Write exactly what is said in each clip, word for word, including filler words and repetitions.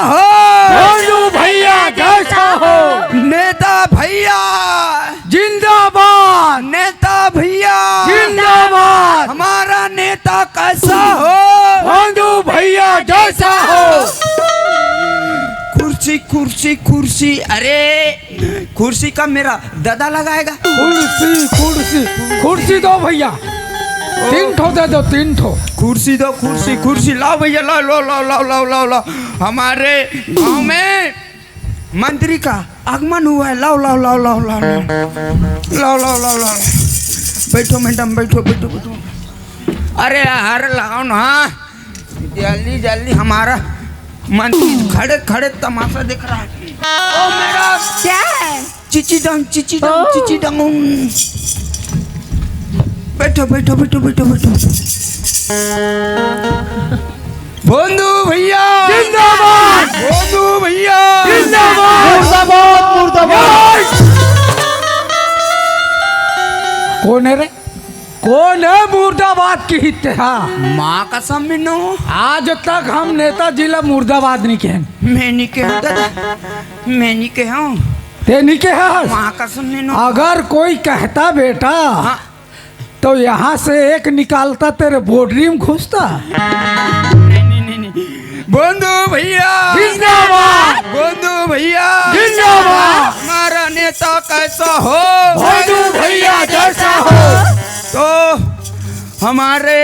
हो। भोंदू भैया जैसा हो। नेता भैया जिंदाबाद। नेता भैया जिंदाबाद। हमारा नेता कैसा हो? भोंदू भैया जैसा हो। कुर्सी, कुर्सी, कुर्सी। अरे, कुर्सी का मेरा दादा लगाएगा। कुर्सी, कुर्सी, कुर्सी दो भैया, तीन ठो दे दो, तीन ठो। कुर्सी दो, कुर्सी, कुर्सी लाओ भैया, लाओ, लाओ, लाओ। हमारे गांव में मंत्री का आगमन हुआ है, लाओ, लाओ, लाओ। बैठो मैडम, बैठो, बैठो, बैठो। अरे यार, लगाओ ना, जल्दी, जल्दी। हमारा मंत्री खड़े खड़े तमाशा देख रहा है। ओ मेरा क्या है? चिचिडम, चिचिडम, ओ। चिचिडम। बैठो, बैठो, बैठो, बैठो, बैठो। भोंदू भैया जिंदाबाद। भोंदू भैया जिंदाबाद। मुर्दाबाद, मुर्दाबाद। कौन है रे? कौन है मुर्दाबाद की हित है? माँ कसम मिनो। आज तक हम नेताजी ला मुर्दाबाद नहीं कहे। मैं नहीं कहूँ दादा, मैं नहीं कहूँ। ते नहीं कहे? माँ कसम मिनो। अगर कोई कहता बेटा, हाँ। तो यहाँ से एक निकालता, तेरे बोडरी में घुसता। नहीं, नहीं, नहीं, नहीं। भोंदू भैया जिंदाबाद। भोंदू भैया जिंदाबाद। हमारा नेता कैसा हो? भोंदू भैया जैसा हो। तो हमारे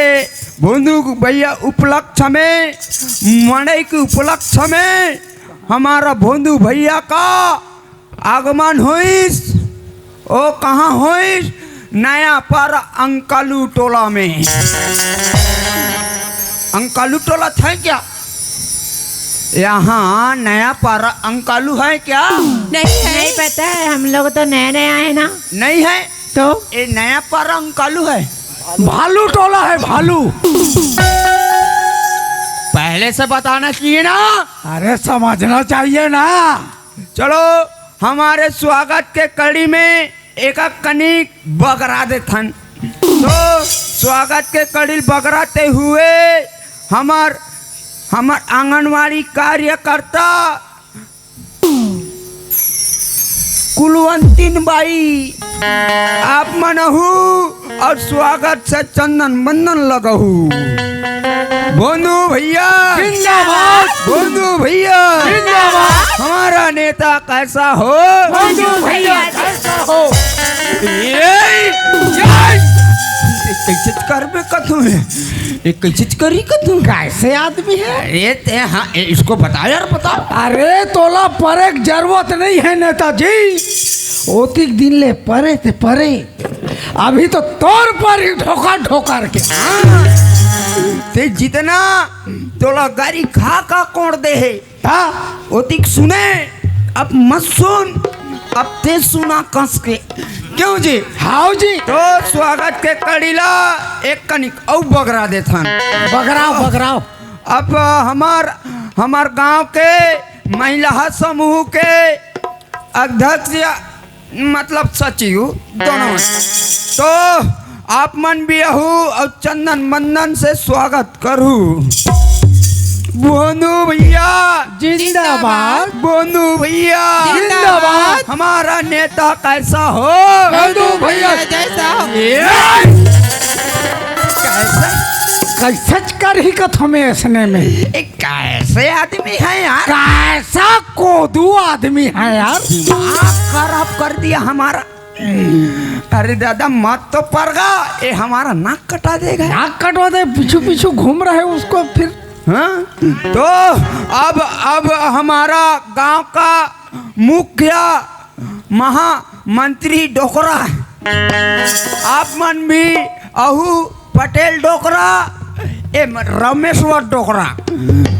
भोंदू भैया उपलक्ष्य में, मड़ई के उपलक्ष्य में हमारा भोंदू भैया का आगमन होइस। ओ कहाँ होइस? नया पर अंकालू टोला में। अंकालू टोला था क्या? यहाँ नया पर अंकालू है क्या? नहीं है। नहीं पता है, हम लोग तो नए नए आए ना। नहीं है। तो? ये नया पर अंकालू है। भालू टोला है, भालू। पहले से बताना चाहिए ना। अरे, समझना चाहिए ना। चलो, हमारे स्वागत के कड़ी में एक कनिक बगरा देथन। तो स्वागत के कड़ी बगराते हुए हमर, हमर आंगनवाड़ी कार्यकर्ता कुलवंतीन बाई, आप मन आहू और स्वागत से चंदन बंदन लगहू। भोंदू भैया जिंदाबाद। भोंदू भैया जिंदाबाद। हमारा नेता कैसा हो? भोंदू भैया जैसा हो। ये, ये, कैसे करबे कथू है? ये कैसे करी कथू? कैसे आदमी है? अरे ते, हाँ, ए, इसको बताओ यार, बताओ। अरे तोला परे के जरूरत नहीं है नेताजी। ओतिक दिन ले परे ते परे, अभी तो तोर परही ढोकर ढोकर के। ते जितना तोला गारी खा खा कोड़ दे हे, ता ओतिक सुने, अब मत सुन, अब ते सुना कस के। क्यों जी? हाव जी। तो स्वागत के कड़ी ला एक कनिक अउ बगरा देथन। बगराव, बगराव। अब हमार, हमार गांव के महिला समूह के अध्यक्ष या मतलब सचिव दोनों। तो आप मन भी आहू और चंदन मंदन से स्वागत करू। भोंदू भैया जिंदाबाद। भोंदू भैया जिंदाबाद। हमारा नेता कैसा हो? भोंदू भैया जैसा हो। ये कैसा? कैसे करही कथो में ऐसने में? ए, कैसे आदमी है यार? कैसा कोदू आदमी है यार? दिमाग खराब कर दिया हमारा। अरे दादा, मत तो परगा, ये हमारा नाक कटा देगा। नाक कटवा दे, पीछू पीछू घूम रहे उसको फिर। हाँ? तो अब, अब हमारा गांव का मुखिया महामंत्री डोकरा, आप मन भी आहू पटेल डोकरा, ए, रमेश्वर डोकरा।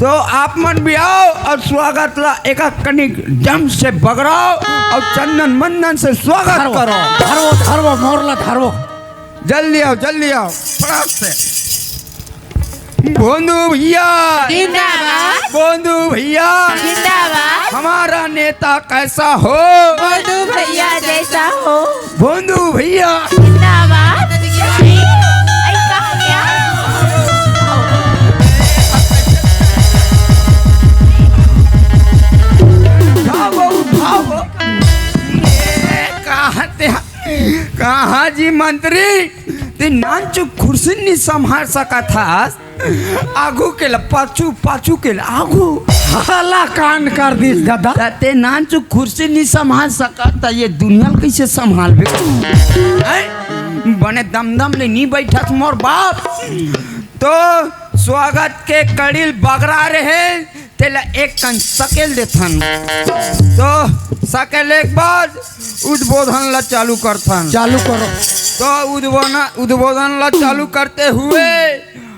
तो आप मन भी आओ और स्वागत ला एक कनिक जम से बगराओ और चंदन मंदन से स्वागत धरवो, करो। धरवो, धरवो, मोरला धरवो। जल्दी आओ, जल्दी आओ, फटाक से। भोंदू भैया जिंदाबाद। भोंदू भैया जिंदाबाद। हमारा नेता कैसा हो? भोंदू भैया जैसा हो। भोंदू भैया जिंदाबाद। अरे, कहाँ गया? जी मंत्री, ते नानचुक खुर्सी नी संभाल सकत हस, आगू के ल पाछू, पाछू के ल आगू। हाला कांड कर दिस दादा। त ते नानचुक खुर्सी नी संभाल सकत, त ये दुनिया ल कइसे संभालबे? हैं? बने दमदम ले नी बैठत मोर बाप। तो स्वागत के कड़ील बगरा रहे, तेला एक कन सकेल देथन। तो सकेले के बाद उद्बोधन ला चालू करथन। चालू करो। तो उद्बोधन, उद्बोधन ला चालू करते हुए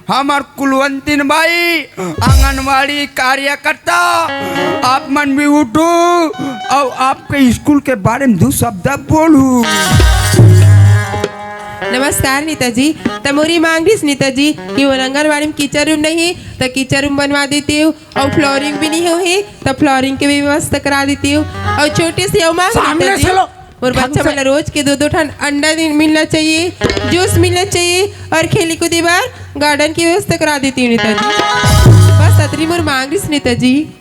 हमर कुलवंतिन बाई, आंगनवाड़ी कार्यकर्ता, आप मन भी उठू अउ आपके स्कूल के बारे में दू शब्द बोलू। नमस्कार नेताजी। त मोर ये मांग रहिस नेताजी कि मोर आंगनवाड़ी में किचन रूम नहीं, त किचन रूम बनवा देतेव, अउ फ्लोरिंग भी नहीं होहे, त फ्लोरिंग के भी व्यवस्था करा देतेव। अउ छोटे से अउ मांग सामने नेताजी, से लो। मोर ढंग बच्चा से। मन ला रोज के दो दो ठन अंडा दिन मिलना चाहिए, जूस मिलना चाहिए, अउ खेले कूदे बर गार्डन के व्यवस्था करा देतेव नेताजी। बस अतरी मोर मांग रहिस नेताजी।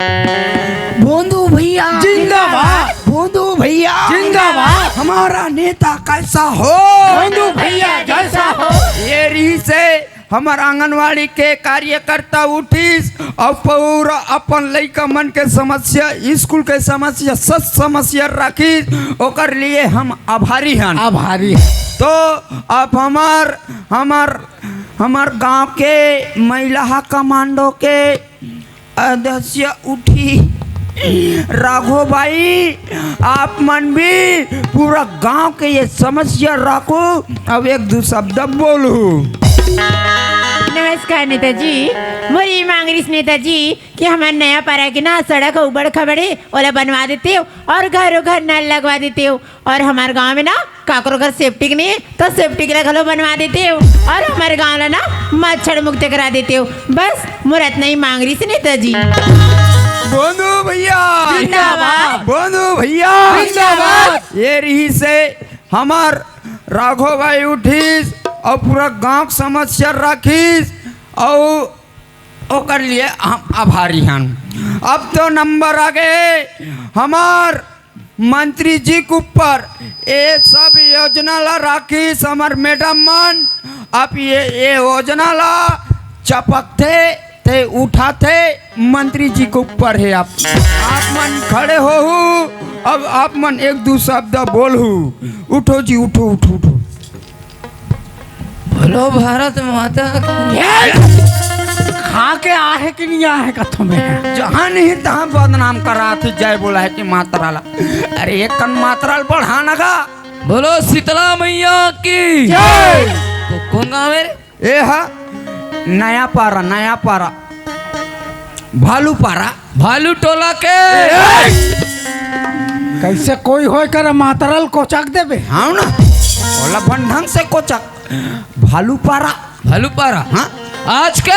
बोंदू भैया जिंदाबाद। बोंदू भैया जिंदाबाद। हमारा नेता कैसा हो? बोंदू भैया जैसा हो। ये रहिसे हमर आंगनवाड़ी के कार्यकर्ता उठिस अउ पूरा अपन लइका मन के समस्या, स्कूल के समस्या, सब समस्या राखिस, ओकर लिए हम आभारी हन। आभारी। तो अब हमर, हमर, हमर गांव के महिला कमांडो के अध्यक्ष उठी राघो बाई, आप मन भी पूरा गांव के ये समस्या राखो, अब एक दू शब्द बोलू। नमस्कार नेताजी, मोर ये मांग रहिस नेताजी कि हमर नया पारा के ना सड़क ह उबड़ खबड़ हे, ओला बनवा देतेव अउ घरों घर नल लगवा देतेव। अउ हमर गांव में ना काकरो घर सेप्टिक नहीं हे, त सेप्टिक ला घलो बनवा देतेव अउ हमर गांव ला ना मच्छर मुक्त करा देतेव। बस मोर अतना ही मांग रहिस नेताजी। बोंदू भैया जिंदाबाद। बोंदू भैया जिंदाबाद। ये रहिसे हमर राघो बाई उठिस अउ पूरा गांव के समस्या राखिस अउ ओकर लिए हम आभारी हन। अब तो नंबर आ गे हमर मंत्री जी के ऊपर, ये सब योजना ला राखिस हमर मैडम मन। अब ये, ये योजना ला चपकथे ते उठाथे, मंत्री जी के ऊपर हे। आप, आप मन खड़े होहू, अब आप मन एक दू शब्द बोलहू। उठो जी, उठो, उठो, उठो। बोलो भारत माता की। ए! खा के आहे कि नहीं आहे कथो में? जहाँ नहीं तहाँ बदनाम करा थी, जय बोला है कि मात्रा ला। अरे एक कन मात्रा ला बढ़ा ना गा। बोलो शीतला मैया की। जय। तो कौन गाँव है रे? ए हा नया पारा, नया पारा। भालू पारा। भालू टोला के। कैसे कोई होय कर मातरल कोचक देबे? हाँ ना, ओला बन ढंग से कोचक। भालू पारा। भालू पारा। हाँ। आज के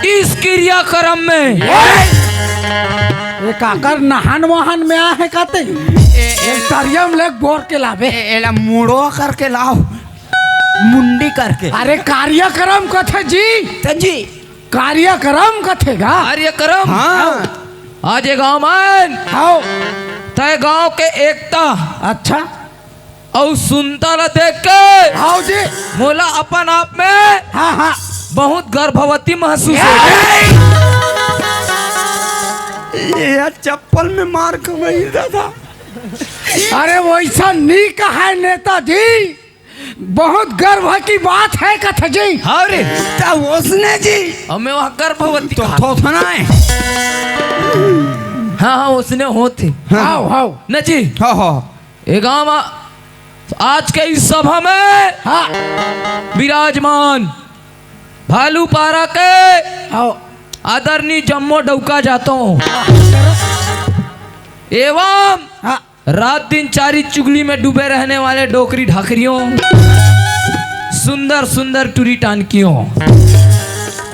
इस क्रियाक्रम में ए काकर नहान वहान में आहे काते? ए, ए, एक तरियम ले बोर के लाबे। ए, एला मुड़वा करके लाओ, मुंडी करके। अरे कार्यक्रम कथे जी। त जी। कार्यक्रम कथे गा? कार्यक्रम? हाँ। आज ये गांव में हाव। तय गांव के एकता अच्छा। अउ सुनता ला देख के हाव जी। मोला अपन आप में हाँ, हाँ। बहुत गर्भवती महसूस हो। ये यार चप्पल में मार खवाई दादा। अरे वैसा नी कहे नेताजी। बहुत गर्व की बात है कथा जी। हाँ रे। त ओसने जी। अब मैं वहाँ गर्भवती तो कहा। थोथना है। हाँ, हाँ, ओसने होथे। हाँ। हाव, हाव। न जी। हाँ, हाँ। ए गाँव में आज के इस सभा में हाँ। विराजमान भालूपारा के हाव। आदरणीय जम्मो डौका जातो एवं हाँ। रात दिन चारी चुगली में डूबे रहने वाले डोकरी ढाकरियों, सुंदर सुंदर टुरी टानकियों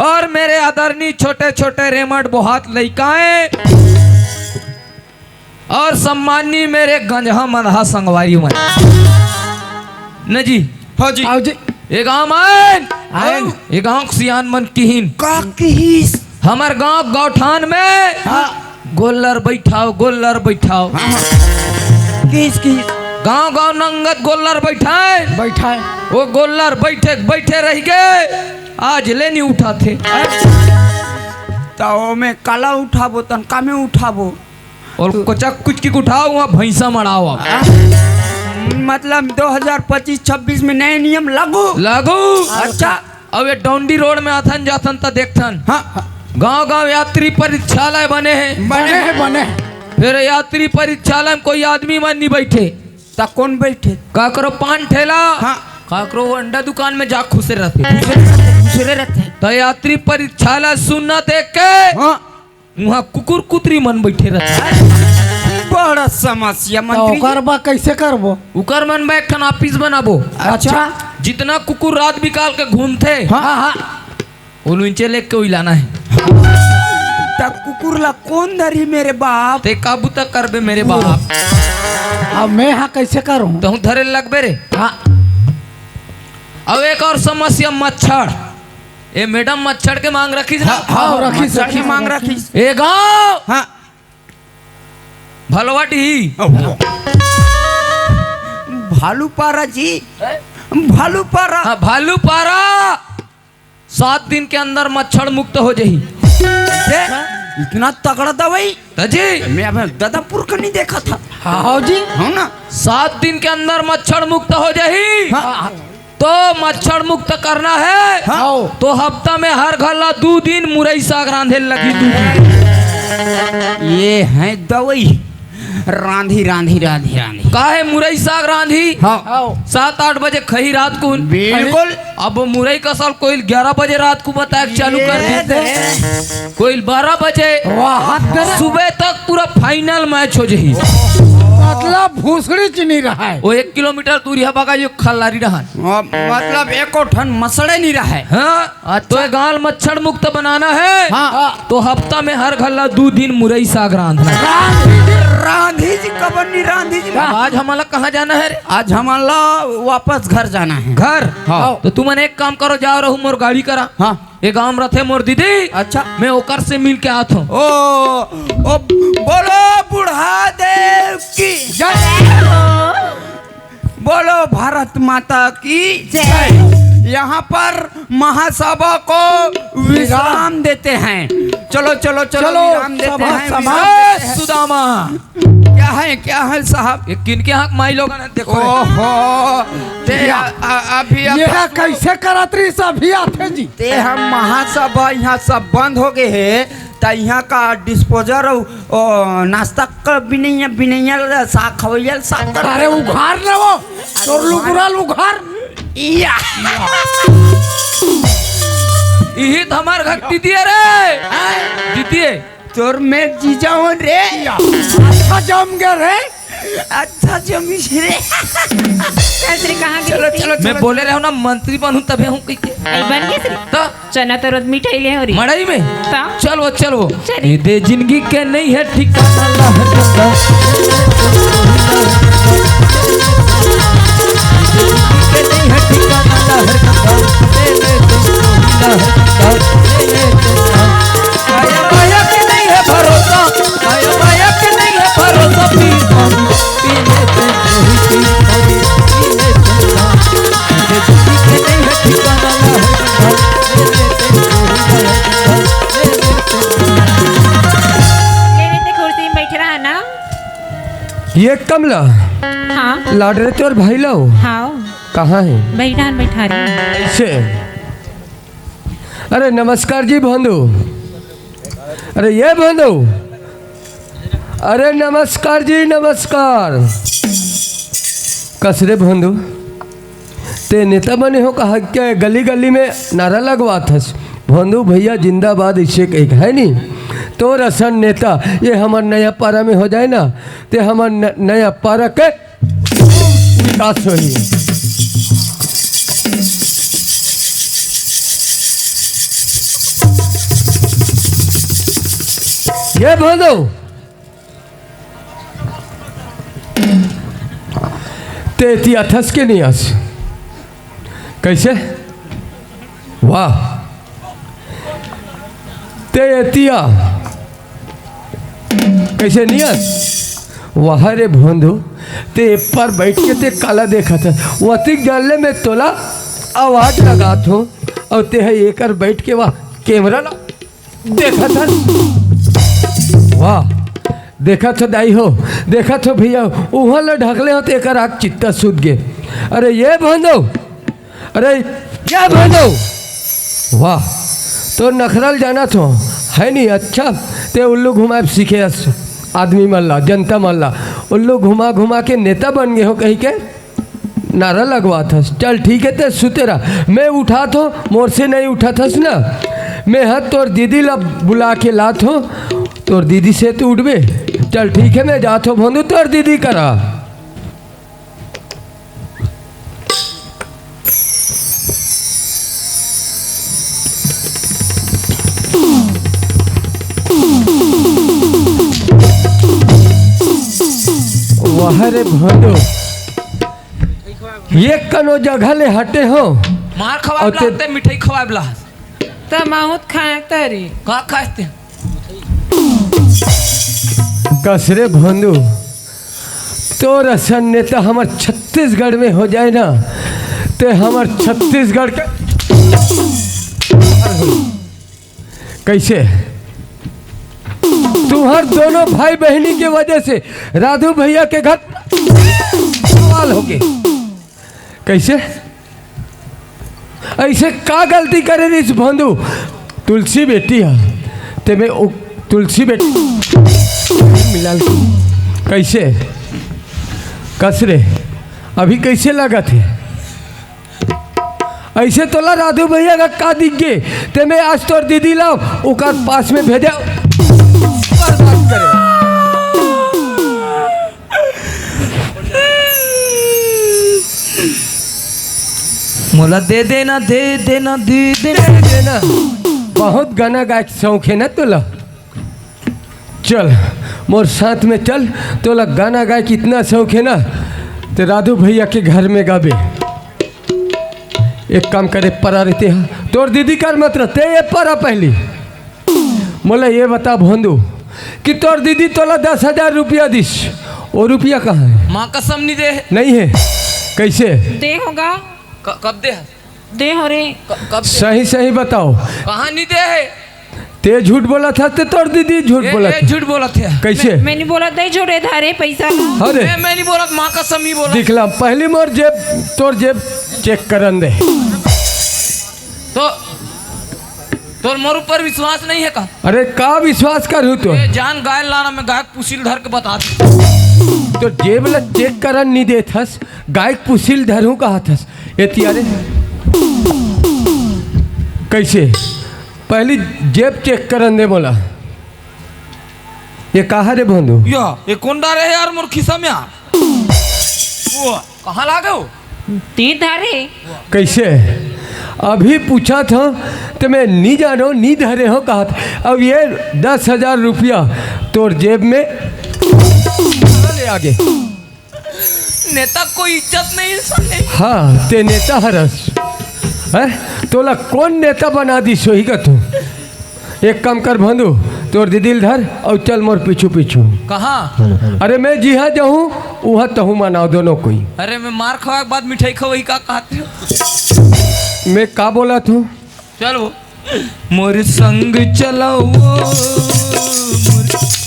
और मेरे आदरणीय छोटे छोटे रेमट बोहात लइकाएं और सम्माननीय मेरे गंजहा मंदहा संगवारी मन। न जी। हाँ जी। आओ जी। ए गांव मन। आयन। ए गांव के सियान मन किहिन। का किहिस? हमर गांव गौठान में हाँ। गोल्लर बैठाओ, गोल्लर बैठाओ। हाँ, हाँ। किस, किस? गांव गांव नंगत गोल्लर बैठाय। बैठाय। वो गोल्लर बैठे बैठे रह गए, आज ले नहीं उठाथे। त ओमे काला उठाबो, तन कामे उठाबो। और कोचक कुचकी उठाओ, वहाँ भैंसा मड़ाओ आप। मतलब दो हज़ार पच्चीस छब्बीस में नए नियम लागू। लागू। अच्छा। अब ये डौंडी रोड में आथन जाथन त देखथन। हाँ। गांव गांव यात्री परीक्षालय बने हैं। बने हैं, बने हैं। फिर यात्री परीक्षालय में कोई आदमी मन नहीं बैठे। त कौन बैठे? काकरो पान ठेला। हाँ। काकरो अंडा दुकान में जा खुसरे रहते। खुसरे रहते, खुसरे रहते। त यात्री परीक्षालय सुन्ना देख के हाँ। वहाँ कुकुर कुतरी मन बैठे रहते। बड़ा समस्या त मंत्री जी। ओकर बा कैसे करबो? उकर मन बा एक ठन ऑफिस बनाबो। अच्छा। जितना कुकुर रात बिकाल के घूमथे, हाँ, हाँ। वो लुंचे लेके कोई लाना है। त कुकुर ला कौन धरी मेरे बाप? ते काबू तक करबे मेरे बाप। अब मैं हा कैसे करूं? तहूं धरे लगबे रे। हाँ। अब एक और समस्या, मच्छर। ए मैडम, मच्छर के मांग रखिस ना? हाँ, हाँ, रखिस, मच्छर के रखिस, मांग रखिस। रखिस। ए गांव। हाँ। भलवाटी। भालू पारा जी। हैं? भालू पारा। हाँ, भालू पारा। सात दिन के अंदर मच्छर मुक्त हो जाही। कैसे? इतना तगड़ा दवाई? त जी। मैं अब ददापुर का नहीं देखा था। हाँ जी। हो ना? सात दिन के अंदर मच्छर मुक्त हो जाही। हाँ। तो मच्छर मुक्त करना है। हाँ। तो हफ्ता में हर घर ला दू दिन मुरई साग रांधे लगी, दू दिन। ये है दवाई। रांधी, रांधी, रांधी, रांधी। काहे मुरई साग रांधी? हाँ। सात आठ बजे खही रात कुन। बिल्कुल। अब मुरई का साल कोई ग्यारह बजे रात को बताए चालू कर ये दी। दे। कोई बारह बजे। वाह, हद कर। सुबह तक पूरा फाइनल मैच हो जाही। मतलब भूसड़ी च नहीं रहा है। वो एक किलोमीटर दूर यहाँ बगा यो खल्लारी रहन। मतलब एको ठन मसड़े नहीं रहा है। हाँ। अच्छा। तो ये गांव मच्छर मुक्त बनाना है। हाँ। तो हफ्ता में हर घर ला दू दिन मुरई साग रांधना। रांधी जी, रांधी जी, कबन्नी रांधी जी। आज हमला कहाँ जाना है रे? आज हमला वापस घर जाना है। घर? हाँ। तो तुमन एक काम करो, जाओ रहू मोर गाड़ी करा। हाँ। ये गांव में रथे मोर दीदी। अच्छा। मैं ओकर से मिल के आत हूँ। ओ, ओ, बोलो बुढ़ा देव की जय। बोलो भारत माता की जय। यहाँ पर महासभा को विश्राम देते हैं। चलो, चलो, चलो, चलो, विराम देते सभा हैं, समाप्त। विश्राम देते हैं। सुदामा। क्या है, क्या है साहब? ये किनके हाथ माई लोगन है, देखो रे। ओहो, ते या, आ, आ, अभी, अभी ये कैसे करत रही सभी आथे जी? ते हम महासभा यहाँ सब बंद हो गए है, त यहाँ का डिस्पोजर अउ ओ, नाश्ता कर बिनैया, बिनैया ला साग खवैया ला साग कर। अरे उघार ना वो, तोर लुगुरा ल उघार। या। इही त हमार घर दीदी है रे। दीदी है। तोर मैं जीजा हूँ रे। अच्छा जम गया रे। अच्छा जमीस रे। कैसे कहाँ गई चलो, थी? चलो, मैं चलो। बोले रहे हूँ ना मंत्री बनूँ तबे हूँ कह के। आई बन गई श्री। तो चना तो रोज मिठाई ले हो रही। मड़ई में? ता? चलो, चलो। चल। ये दे जिंदगी के नहीं है ठिकाना, लहर का। जिंदगी के नहीं है ठिकाना, लहर का। ले ले तुम, लहर का। ले ले तुम। माया, माया के नहीं है भरोसा, माया, माया के नहीं है भरोसा, पी पानी, पी लेते हैं, पी पानी, पी लेते हैं। ये जिंदगी के नहीं है ठिकाना, लहर का, ले लेते हैं, ले लेते हैं। ले लेते कुर्सी में बैठ रहा ना। ये कमला, हाँ। लाड रे तोर भाई लो। हाँ। कहाँ है? बैठा, बैठा रही। ऐसे। अरे नमस्कार जी भोंदू। अरे ये भोंदू। अरे नमस्कार जी, नमस्कार। कस रे भोंदू, ते नेता बने हो कहा क्या? गली गली में नारा लगवात हस, भोंदू भैया जिंदाबाद, इसे कही है नी। तोर असन नेता ये हमर नया पारा में हो जाए ना, ते हमर न-, नया पारा के विकास होही। ये भोंदू, ते एती अथस के नहीं अस? कैसे? वाह, ते एतिया कैसे नियस? वाह रे भोंदू, ते ए पर बैठ के ते काला देखत हस? वतिक जान ले, मैं तोला आवाज लगात हों, अउ ते ह एकर बैठ के वा कैमरा ला देखत हस। वाह, देखत हो दाई हो, देखत हो भैया, उहाँ ला ढकले हो ते एकर आँख चित्ता सुत गे। अरे ये भोंदू, अरे ये भोंदू, वाह, तोर नखरा ल जानत हो, है नी? अच्छा, ते उल्लू घुमाए सीखे हस आदमी मन ला, जनता मन ला। उल्लू घुमा घुमा के नेता बन गे हो कहिके नारा लगवात हस। चल ठीक हे, ते सुते रह, मैं उठात हों, मोर से नहीं उठत हस ना, मैं ह तोर दीदी ला बुला के लात हों, तोर दीदी से तू उठबे। चल ठीक हे, मैं जात हों भोंदू तोर दीदी करा। वाह रे भोंदू, ये कनो जगह ले हटे हो। मार खवाए अउ ला ते ते मिठाई खवाए ला। त माहुत खाए तरी। का खाए ते? कस रे भोंदू, तोर असन नेता हमर छत्तीसगढ़ में हो जाए ना, ते हमर छत्तीसगढ़ के कइसे? तुहर दोनों भाई बहिनी के वजह से राधू भैया के घर बवाल होगे। कइसे? अइसे का गलती करे रहिस भोंदू? तुलसी बेटी ह, ते में ओ तुलसी बेटी मिलाल कइसे? कस रे, अभी कइसे लागत हे? अइसे तोला राधू भैया का का दिख गे? ते में आज तोर दीदी ला ओकर पास में भेजे, बर्बाद करे। मोला दे देना, दे देना, दे देना। दे देना। बहुत गाना गाए के शौक हे ना तोला? चल, मोर साथ में चल, तोला गाना गाए के इतना शौक हे ना, ते राधू भैया के घर में गाबे। एक काम करे, परा रहिते हा, तोर दीदी कर मत रह, ते ये परा पहली। मोला ये बता भोंदू कि तोर दीदी तोला दस हजार रुपया दिस, वो रुपया कहाँ हे? माँ कसम नहीं दे हे। नहीं हे? कइसे? दे होगा। क-, कब दे हे? दे हो रे। क-, कब दे? सही सही बताओ। कहाँ नहीं दे हे? ते झूठ बोलत हस, ते तोर दीदी झूठ ए, बोलत ए, हे। झूठ बोलत हे। कइसे? मैं, मैं नहीं बोलत, दे झूठ, ए धारे पैसा। अरे। मैं, मैं नहीं बोलत, माँ कसम नहीं बोलत। दिखला, पहली मोर जेब, तोर जेब चेक करन दे। तो तोर मोर ऊपर विश्वास नहीं हे का? अरे का विश्वास करहूँ तो? ए, जान गाय लाना, मैं गाय के पुसिल धर के बता दूँ। तो जेब ला चेक करन नहीं देत हस, गाय के पुसिल धरहूँ कहत हस। एती अरे कइसे? पहली जेब चेक करन दे मोला। ये कहाँ रे भोंदू? या, ये कोन डारे हे यार मोर खिसा में यार? वो, कहाँ लागे हो? तीर धारे। कइसे? अभी पूछत हों, ते में नी जानो, नी धरे हों कहत। अब ये दस हजार रुपया तोर जेब में ले आगे। नेता कोई इज्जत नहीं है साले। हाँ, ते नेता हरस। हैं? तोला कोन नेता बना दिस होही का तू? एक काम कर भोंदू, तोर दीदी ल धर अउ चल मोर पीछू पीछू। कहाँ? अरे मैं जिहाँ जाहूँ, उहाँ तहूँ मनाओ दोनों कोई। अरे मैं मार खवाए के बाद मिठाई खवाई का कहत हूँ? मैं का बोलत हूँ? चल वो। मोर संग चलो वो, मोर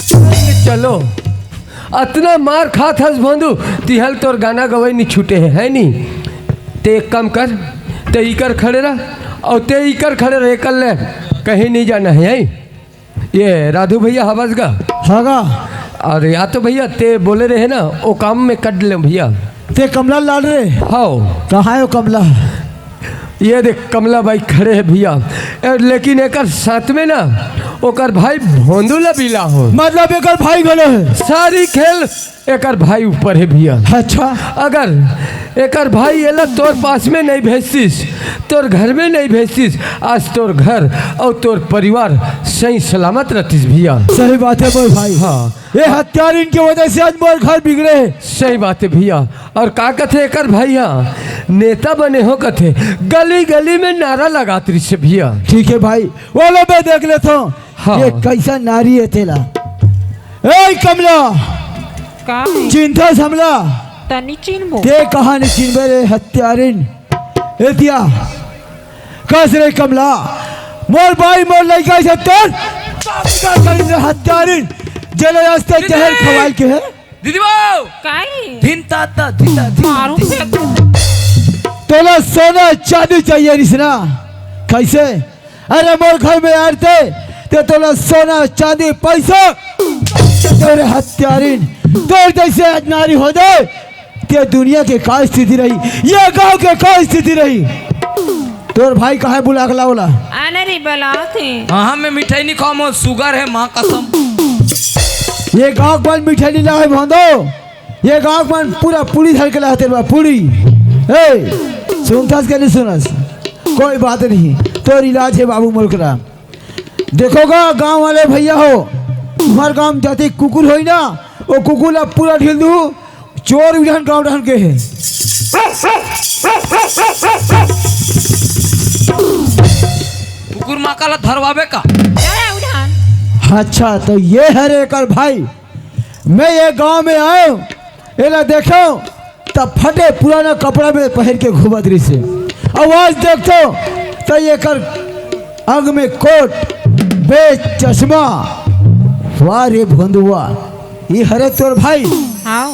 संग चलो। अतना मार खात हस भोंदू, तिहल तोर गाना गवई नी छूटे हे, है नी? ते एक काम कर, ते इकर खड़े रह, अउ ते इकर खड़े रह, एकर ले कहीं नहीं जाना है, है? ये राधू भैया हवस गा? हाँ गा। अउ या तो भैया ते बोले रहे ना, वो काम में कर ले भैया। ते कमला लान रे? हाँ। कहाँ हे वो कमला? ये देख कमला बाई खड़े हे भैया। ए, लेकिन एकर साथ में ना ओकर भाई भोंदू ला बिला हो। मतलब एकर भाई घलो हे? सारी खेल एकर भाई ऊपर हे भैया। अच्छा। अगर एकर भाई एला तोर पास में नहीं भेजतिस, तोर घर में नहीं भेजतिस, आज तोर घर अउ तोर परिवार सही सलामत रहतिस भैया। सही बात हे मोर भाई। हाँ। ये हत्यारिन के वजह से आज मोर घर बिगड़े हे। सही बात हे भैया। अउ का कथे एकर भाई ह? नेता बने हो कथे, गली गली में नारा लगात रहिस हे भैया। ठीक हे भाई, वो लो मैं देख लेथों। हाँ। ये कइसा नारी हे तेला। ए कमला, का? चिंता हमला। तनी चिन्हबो। ते कहानी चिन्हबे रे हत्यारिन। एतिया कस रे कमला, मोर बाई मोर लइका से तोर का बिगाड़ करिन रे हत्यारिन। जेला रास्ते जहर खवाल के हे। दीदी बाबू। काई? धिन ता ता, धिन ता, धिन ता, मारू धिन। फेंक। तोला सोना चांदी चाहिए रिसना। कैसे? अरे मोर घर में आरते ते तोला सोना चांदी पैसा। तोरे हत्यारिन, तोर जैसे आज नारी हो दे ते दुनिया के का स्थिति रही, ये गांव के का स्थिति रही। तोर भाई कहाँ बुला के लावला? आने रे बलावत हे। हाँ, मैं मिठाई नहीं खाऊं, मोर सुगर है, माँ कसम। ये गांव के मन मिठाई नहीं लावे भोंदो। ये गांव के मन पूरा पूरी धर के लाते बा, पूरी। ए, सुनथस के नहीं सुनस? कोई बात नहीं, तोर इलाज है बाबू मोर करा। देखो गा गांव वाले भैया हो, तुम्हार गांव में जाते कुकुर होई ना, वो कुकुर ला पूरा ढील दू, चोर उड़ान गांव डहन के है। कुकुर माका ला धरवाबे का? जय उड़ान। अच्छा, तो ये है रे एकर भाई, मैं ये गांव में आयो, एला देखो, तब फटे पुराना कपड़ा में पहन के घूमत रहिसे। अब आज देखतो, तो एकर अंग में कोट, बेच, चश्मा। वाह रे भोंदुआ, ये हरे तोर भाई? हाँ।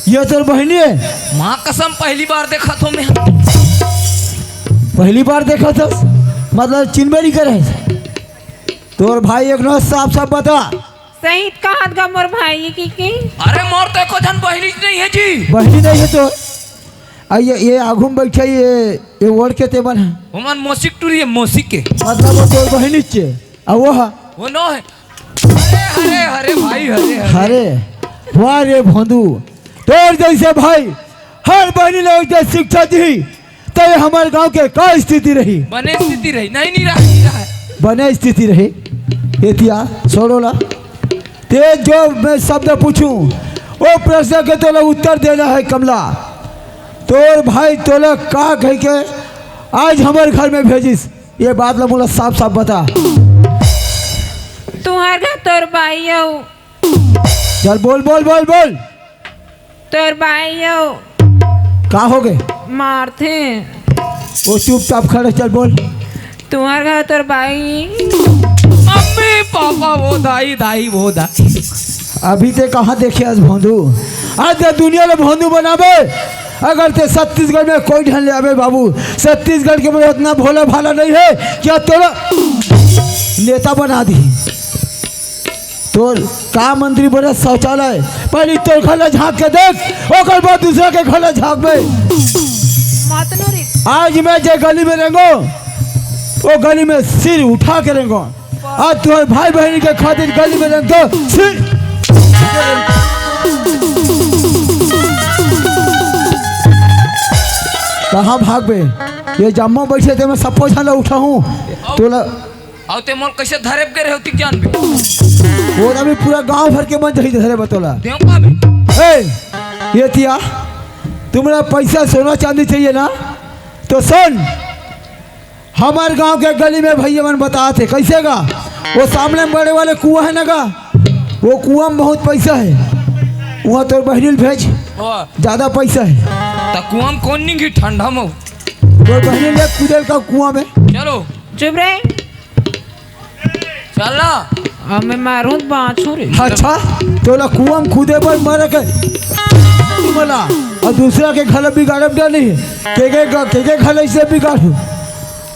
ये तोर बहिनी है? माँ कसम, पहली बार देखत हों मैं। पहली बार देखत हस? मतलब चिन्हबे नहीं करे? तोर भाई एक न साफ साफ बता। सही कहत गा मोर भाई की, की? अरे मोर तो एको झन बहिनी नहीं है जी। बहिनी नहीं है तो? आ ये, ये आगू में बैठे ये, ये ओढ़ के तेमन है। ओमन मोसिक टूरी है, मोसिक के। मतलब वो तोर बहिनी चे। आ वो है? वो नो है। अरे, अरे, अरे भाई, अरे, अरे। अरे, वाह रे भोंदू। तोर जैसे भाई, हर बहिनी लोग के शिक्षा दी, तो ये हमारे गांव के का स्थिति रही? बने स्थिति रही, नहीं, नहीं रहा, नहीं रहा। बने स्थिति रही। एतिया, छोड़ो ला। ते जो मैं शब्द पूछूं, वो प्रश्न के तोला उत्तर देना है कमला। तोर भाई तोला का कह के आज हमारे घर में भेजिस, ये बात ला मोला साफ साफ बता। तुहर घर तोर भाई अउ चल बोल, बोल, बोल, बोल। तोर बाई अउ का हो गए? मारथे। वो चुपचाप खड़े, चल बोल। तुहर घर तोर बाई। मम्मी, पापा, वो दाई, दाई, वो दाई। अभी ते कहाँ देखे आज भोंदू? आज ते दुनिया में भोंदू बनाबे। अगर ते छत्तीसगढ़ में कोई ढन ले आबे बाबू, छत्तीसगढ़ के बड़े इतना भोला भाला नहीं है कि आज तोला नेता बना दी। तोर का मंत्री बने शौचालय, पहले तोर घर ला झांक के देख, ओकर बाद दूसरा के घर ला झांकबे। आज मैं जे गली में रेंगो, वो गली में सिर उठा के रेंगो। आज तोर भाई बहन के खातिर गली में रेंगो, सिर कहाँ भागबे? ये जम्मो बैठे ते मैं सबको झन ला उठाहूँ। तोला अउ ते मोर कैसे धरे के रहे होती जान भी। वो ना भी पूरा गांव भर के मन जही धरे बतोला। देव का भी। ए, ये तिया, तुम्हारा पैसा सोना चांदी चाहिए ना, तो सुन, हमारे गांव के गली में भैया मन बताते कैसे गा, वो सामने में बड़े वाले कुआं है ना गा, वो कुआं में बहुत पैसा है, वहाँ तोर बहनी ल भेज, वाह। ज्यादा पैसा है। त कुआं में कौन नहीं ठंडा में? तोर बहनी ले कूदे का कुआं में। चलो। चुप रहे। चल ना। अब मैं मारूं त बाँचूं रे। अच्छा, तोला कुआं में कूदे बर मरे के मला, अउ दूसरा के घर बिगाड़ब डर नहीं। के के ग-, के के घर ऐसे बिगाड़ू?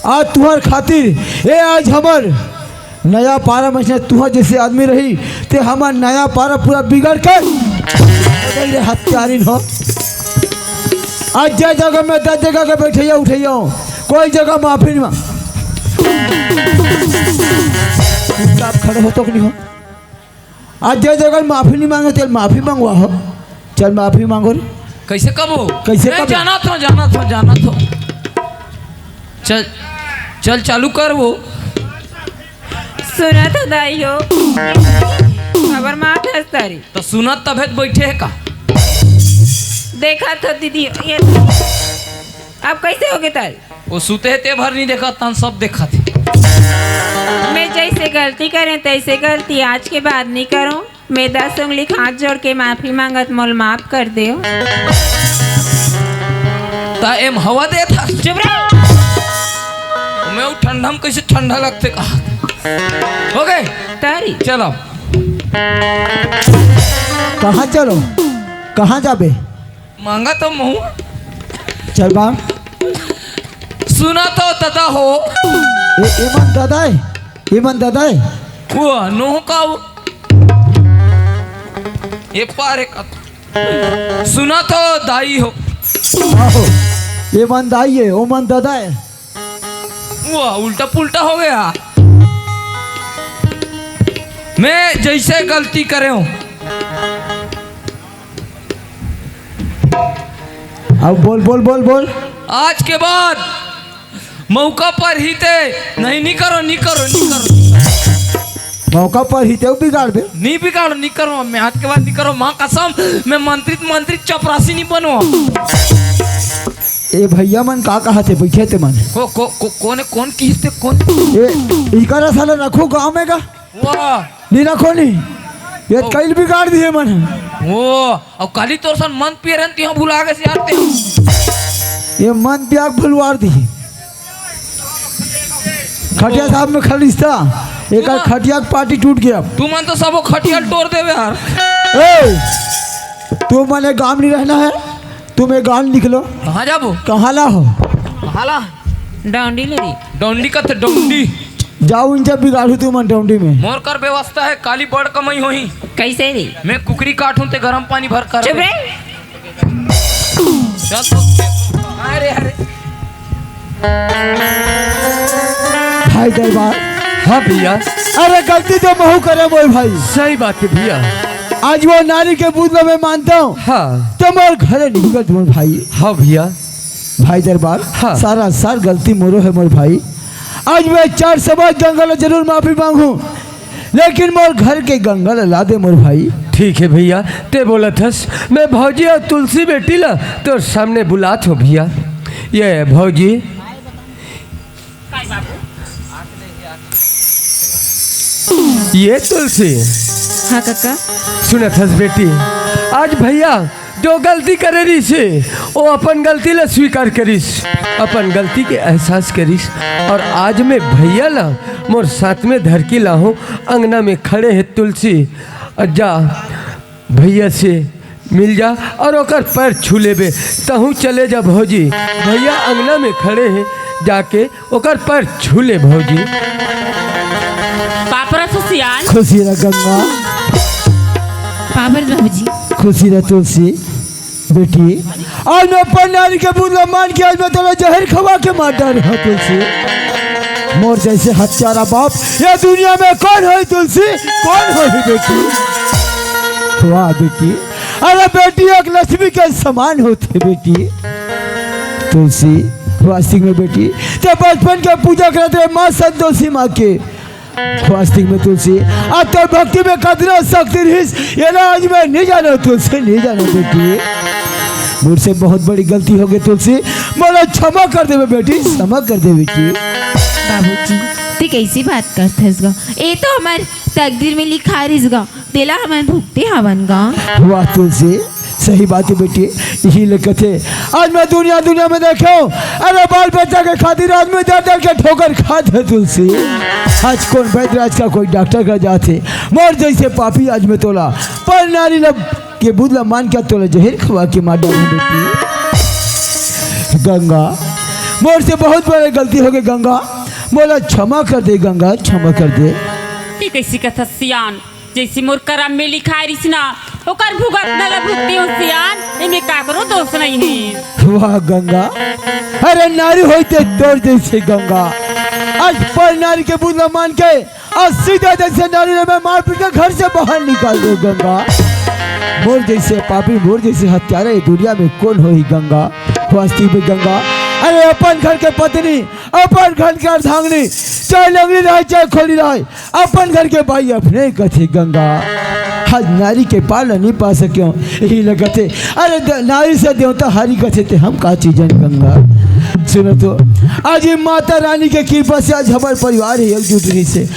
आज तुहर खातिर, ए आज हमर नया पारा में से तुहर जैसे आदमी रही, ते हमर नया पारा पूरा बिगड़ के हो गई रे हत्यारिन हो। आज जे जगह में दस जगह के बैठैया उठैया हो, कोई जगह माफी नहीं मांग। चुपचाप खड़े हो तो कि नहीं हो? आज जे जगह माफी नहीं मांगे, तेल माफी मंगवा हो। चल माफी मांगो रे। कैसे कब हो? कैसे नहीं, कब? जाना था, जाना था, जाना था। चल, चल चालू कर वो। सुनत हो दाई हो, खबर मात हस तारी। तो सुनत तभे त बैठे है का? देखा तो दीदी, ये अब कैसे हो गए तारी? वो सुते है ते भर नहीं देखा, तन सब देखा थे। मैं जैसे गलती करें तैसे गलती आज के बाद नहीं करूं। मैं दस उंगली के हाथ जोड़ के माफी मांगत, मोल माफ कर देव। त एम हवा देत हस। चुप रह। मैं उ ठंडा में कैसे ठंडा लगते कहा। हो गए। तरी। चलो। कहाँ चलो? कहाँ जाबे? मांगा तो महू। चल बा। सुना तो तदा हो। ए, एमन दादा है, एमन दादा है। वो नोह का वो। ये पारे का। सुना तो दाई हो। आहो, एमन दाई है, ओमन दादा है। वो उल्टा पुल्टा हो गया। मैं जैसे गलती करे हूँ। अब बोल बोल बोल बोल। आज के बाद मौका पर ही ते नहीं, नहीं करो, नहीं करो, नहीं करो। मौका पर ही ते बिगाड़ दे। नहीं बिगाड़ो, नहीं करो, मैं आज के बाद नहीं करो, माँ कसम। मैं मंत्री मंत्री चपरासी नहीं बनो। ए भैया मन का कहा थे, बैठे थे मन। को, को, को, कौन है, कौन किस थे, कौन? ए इकरा साला रखो गांव में का? वाह। नहीं रखो नहीं। ये कल बिगाड़ दिए मन। वो अब काली तोर सन मन पिए रहन तिहा भुला गए से यार ते। ये मन त्याग भुलवार दी। खटिया साहब में खलिस्ता एक खटिया के पार्टी टूट गया। तू मन तो सबो खटिया तोड़ देवे यार। ए, तू मने गांव नहीं रहना है, तुम एक गांव निकलो। कहाँ जाबो? कहाँ ला हो? कहाँ ला? डोंडी ले रे। डोंडी का ते डोंडी। जाओ इनसे बिगाड़ू तुम डोंडी में। मोर कर व्यवस्था है, काली बड़ कमाई होही। कैसे रे? मैं कुकरी काटूं ते गरम पानी भर कर। चुप रे। चल तो। अरे अरे। भाई दरबार। हाँ भैया। अरे गलती तो महू करे मोर भाई। सही बात है भैया। आज वो नारी के बूझ लो मैं मानता हूँ। हाँ। तो मोर घरे निकल मोर भाई। हाँ भैया। भाई दरबार। हाँ। सारा सार गलती मोरो है मोर भाई। आज मैं चार समाज गंगा ला जरूर माफी मांगू, लेकिन मोर घर के गंगा ला ला दे मोर भाई। ठीक है भैया, ते बोलत हस, मैं भौजी और तुलसी बेटी ला तोर सामने बुलात हो भैया। ये भौजी, ये तुलसी। हाँ काका। सुनत हस बेटी, आज भैया जो गलती करे रहिस हे, वो अपन गलती ला स्वीकार करिस, अपन गलती के एहसास करिस। और आज मैं भैया ला मोर साथ में धर के लाहूँ, अंगना में खड़े है तुलसी, जा भैया से मिल जा और ओकर पैर छू लेबे। तहूँ चले जा भौजी, भैया अंगना में खड़े हैं, जाके ओकर पैर छू ले भौजी। पापरा सुसियान। खुशी रह गंगा। पापर बाबूजी। खुशी रह तुलसी बेटी। आज मैं अपन नारी के बुरा मान के आज मैं तोला जहर खवा के मार डाल रहा तुलसी। मोर जैसे हत्यारा बाप ये दुनिया में कौन होई तुलसी, कौन होई बेटी? वाह बेटी, अरे बेटी एक लक्ष्मी के समान होथे बेटी। तुलसी, वास्तविक में बेटी, ते बचपन के पूजा करत रहे माँ संतोषी माँ के। वास्तविक में तुलसी, आज तोर भक्ति में कतना शक्ति रहिस, ये ना आज मैं नहीं जाना तुलसी, नहीं जाना बेटी। मुझसे बहुत बड़ी गलती हो गई तुलसी, मोला क्षमा कर देवे बेटी, क्षमा कर दे बेटी। बाबूजी, ते कैसी बात करत हस गा? ए तो हमार तकदीर में लिखा रहिस गा। तेला हमन भुगते हवन गा। वाह तुलसी, सही बात है बेटी। यही ले कथे, आज मैं दुनिया दुनिया में देखे हूँ, अरे बाल बच्चा के खातिर आदमी दर दर के ठोकर खात है तुलसी। आज कौन वैद्य, आज का कोई डॉक्टर का जात है, मोर जैसे पापी आज मैं तोला पर नारी लब के बुदला मान के तोला जहर खवा के मार डालूं बेटी। गंगा, मोर से बहुत बड़ी गलती हो गई गंगा, मोला क्षमा कर दे गंगा, क्षमा कर दे। ये कैसी कथा सियान? जैसे मोर करम में लिखाय रिस ना, ओकर भुगतना ला भुगते हो सियान, एमे काकरो दोष नहीं है। वाह गंगा, अरे नारी होते तोर जैसे गंगा, आज पर नारी के बुरा मान के आज सीधा जैसे नारी ने मैं मार पीट के घर से बाहर निकाल दे गंगा। मोर जैसे पापी, मोर जैसे हत्यारा ये दुनिया में कौन होही गंगा? वास्तविक में गंगा, अरे अपन घर के पत्नी, अपन घर के अर्धांगिनी, चाहे लंगड़ी रहे चाहे खोली रहे, अपन घर के बाई अपने कथे गंगा। आज नारी के पार नहीं पा सके हो, यही लगते। अरे द-, नारी से देवता हारी कथे ते हम का चीजन गंगा। सुनो तो, आज ये माता रानी के कृपा से आज हमारे परिवार है एकजुट रहिस हे।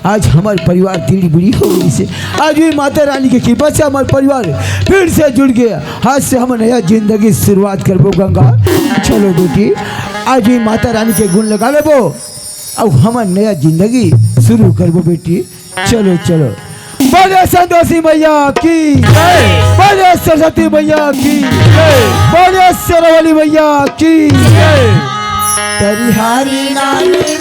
आज हमर परिवार तिड़ी बिड़ी हो गइसे। आज भी माता रानी के कृपा से हमर परिवार फिर से जुड़ गया। आज से हम नया जिंदगी शुरुआत करबो गंगा। चलो बेटी, आज भी माता रानी के गुण लगा लेबो, अब हमर नया जिंदगी शुरू करबो बेटी। चलो चलो, बोले संतोषी मैया की, बोले सरस्वती मैया की, बोले शेरावाली मैया की। तरिहारी नानी